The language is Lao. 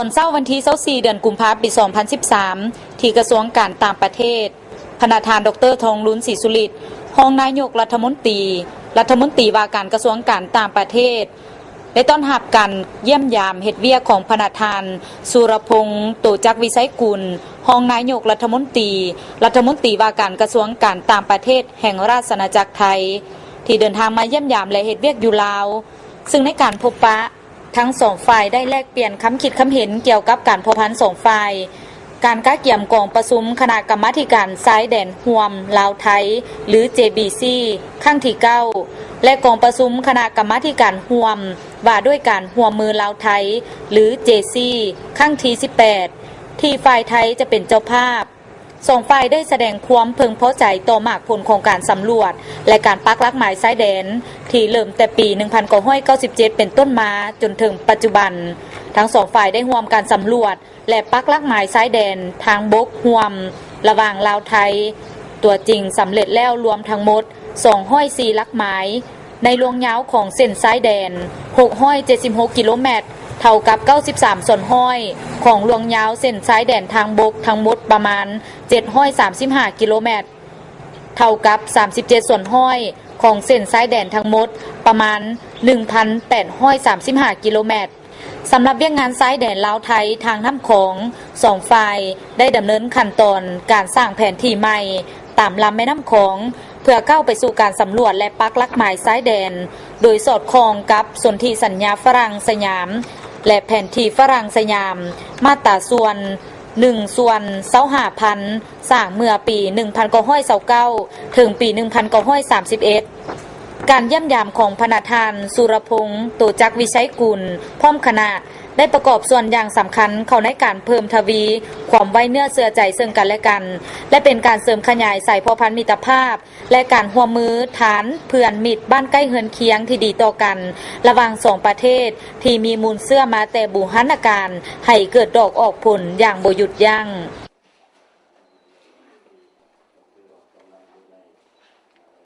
ຕອນເຊົ້າວັນທີຊາວສີ່ ເດືອນກຸມພາ ປີສອງພັນສິບສາມ ທີ່ກະຊວງການຕ່າງປະເທດ, ພະນະທ່ານ ດອກເຕີ ທອງລຸນ ສີສຸລິດ ຮອງນາຍົກລັດຖະມົນຕີ, ລັດຖະມົນຕີວ່າການກະຊວງການຕ່າງປະເທດ ໄດ້ຕ້ອນຮັບການຢ້ຽມຢາມເຮັດວຽກຂອງພະນະທ່ານ ສຸລະພົງ ໂຕຈັກວິໄຊກຸນ ຮອງນາຍົກລັດຖະມົນຕີ, ລັດຖະມົນຕີວ່າການກະຊວງການຕ່າງປະເທດແຫ່ງລາຊະອານາຈັກໄທ ທີ່ເດີນທາງມາຢ້ຽມຢາມ ແລະ ເຮັດວຽກຢູ່ລາວ. ຊຶ່ງໃນການພົບປະ, ທັງສອງຝ່າຍໄດ້ແລກປ່ຽນຄຳຄິດຄຳເຫັນກ່ຽວກັບການພົວພັນສອງຝ່າຍ, ການກະກຽມກອງປະຊຸມຄະນະກຳມາທິການຊາຍແດນຮ່ວມລາວ-ໄທ ຫຼື ເຈບີຊີ ຄັ້ງທີເກົ້າ ແລະ ກອງປະຊຸມຄະນະກຳມາທິການຮ່ວມວ່າດ້ວຍການຮ່ວມມືລາວ-ໄທ ຫຼື ເຈຊີ ຄັ້ງທີສິບແປດ ທີ່ຝ່າຍໄທຈະເປັນເຈົ້າພາບ. ສອງຝ່າຍໄດ້ສະແດງຄວາມເພິ່ງພໍໃຈຕໍ່ໝາກຜົນຂອງການສຳຫຼວດ ແລະ ການປັກຫຼັກໝາຍຊາຍແດນ ທີ່ເລີ່ມແຕ່ປີໜຶ່ງພັນເກົ້າຮ້ອຍເກົ້າສິບເຈັດ ເປັນຕົ້ນມາຈົນເຖິງປັດຈຸບັນ. ທັງສອງຝ່າຍໄດ້ຮ່ວມກັນສຳຫຼວດ ແລະ ປັກຫຼັກໝາຍຊາຍແດນທາງບົກຮ່ວມລະຫວ່າງລາວ-ໄທ ຕົວຈິງສຳເລັດແລ້ວລວມທັງໝົດສອງຮ້ອຍສີ່ຫຼັກໝາຍ ໃນລວງຍາວຂອງເສັ້ນຊາຍແດນຫົກຮ້ອຍເຈັດສິບຫົກກິໂລແມັດ, ເທົ່າກັບເກົ້າສິບສາມສ່ວນຮ້ອຍຂອງລວງຍາວເສັ້ນຊາຍແດນທາງບົກທັງໝົດປະມານເຈັດຮ້ອຍສາມສິບຫ້າກິໂລແມັດ, ເທົ່າກັບສາມສິບເຈັດສ່ວນຮ້ອຍຂອງເສັ້ນຊາຍແດນທັງໝົດປະມານໜຶ່ງພັນແປດຮ້ອຍສາມສິບຫ້າກິໂລແມັດ. ສຳລັບວຽກງານຊາຍແດນລາວ-ໄທທາງນ້ຳຂອງ, ສອງຝ່າຍໄດ້ດຳເນີນຂັ້ນຕອນການສ້າງແຜນທີ່ໃໝ່ຕາມລຳແມ່ນ້ຳຂອງ ເພື່ອກ້າວໄປສູ່ການສຳຫຼວດ ແລະ ປັກຫຼັກໝາຍຊາຍແດນ ໂດຍສອດຄ່ອງກັບສົນທິສັນຍາຝຣັ່ງສະຫຍາມ ແລະ ແຜນທີ່ຝຣັ່ງສະຫຍາມ ມາດຕາສ່ວນໜຶ່ງສ່ວນຊາວຫ້າພັນ ສ້າງເມື່ອປີໜຶ່ງພັນເກົ້າຮ້ອຍຊາວເກົ້າ ເຖິງປີໜຶ່ງພັນເກົ້າຮ້ອຍສາມສິບເອັດ. ການຢ້ຽມຢາມຂອງພະນະທ່ານ ສຸລະພົງ ໂຕຈັກວິໄຊກຸນ ພ້ອມຄະນະ ໄດ້ປະກອບສ່ວນຢ່າງສຳຄັນເຂົ້າໃນການເພີ່ມທະວີຄວາມໄວ້ເນື້ອເຊື່ອໃຈເຊິ່ງກັນແລະກັນ ແລະ ເປັນການເສີມຂະຫຍາຍສາຍພົວພັນມິດຕະພາບ ແລະ ການຮ່ວມມືທານເພື່ອນມິດບ້ານໃກ້ເຮືອນຄຽງທີ່ດີຕໍ່ກັນ ລະຫວ່າງສອງປະເທດທີ່ມີມູນເຊື້ອມາແຕ່ບູຮານນະການ ໃຫ້ເກີດດອກອອກຜົນຢ່າງບໍ່ຢຸດຢັ້ງ.